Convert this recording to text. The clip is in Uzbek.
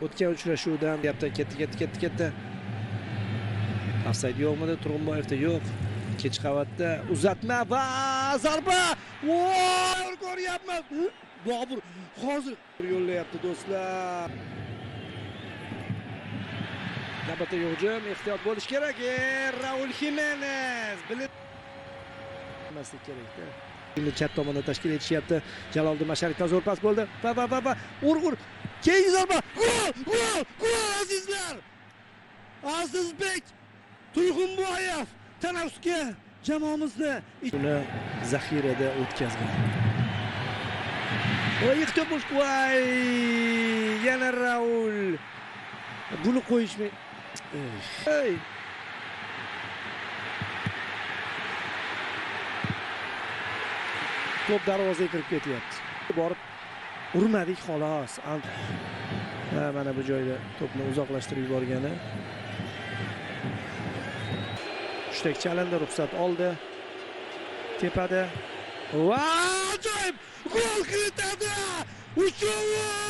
O'tgan uchrashuvdan gapdan ketdi, ketdi, ketdi, ketdi. Ofsayd yo'qmidi? Turg'unboyevda yo'q. Ikkinchi qavatda uzatma va zarba. Voy, ko'ryapmiz. Bobur hozir yo'llayapti do'stlar. Navbatdagi hujum, ehtiyot bo'lish kerak. Raul Ximenez bilmaslik kerakda. Endi chap tomonda tashkil etishyapti. Jaloliddin Masharipdan zo'r pas bo'ldi. Va va va va ur. Keyingi zarba. Gol! Gol! Gol azizlar! Azizbek Turg'unboyev tanaffusga jamoamizni uni zaxirada o'tkazgan. Voy, ehtiyot bo'lish. Voy, yana Raul. Buni qo'yishmi? Ey. To'p darvozaga kirib ketyapti. Borib urmadik xolos. Ha, mana bu joyda to'pni uzoqlashtirib yuborgani. Hushtak chalindi, ruxsat oldi. Tepada. Va ajoyib gol kiritadi. 3-3.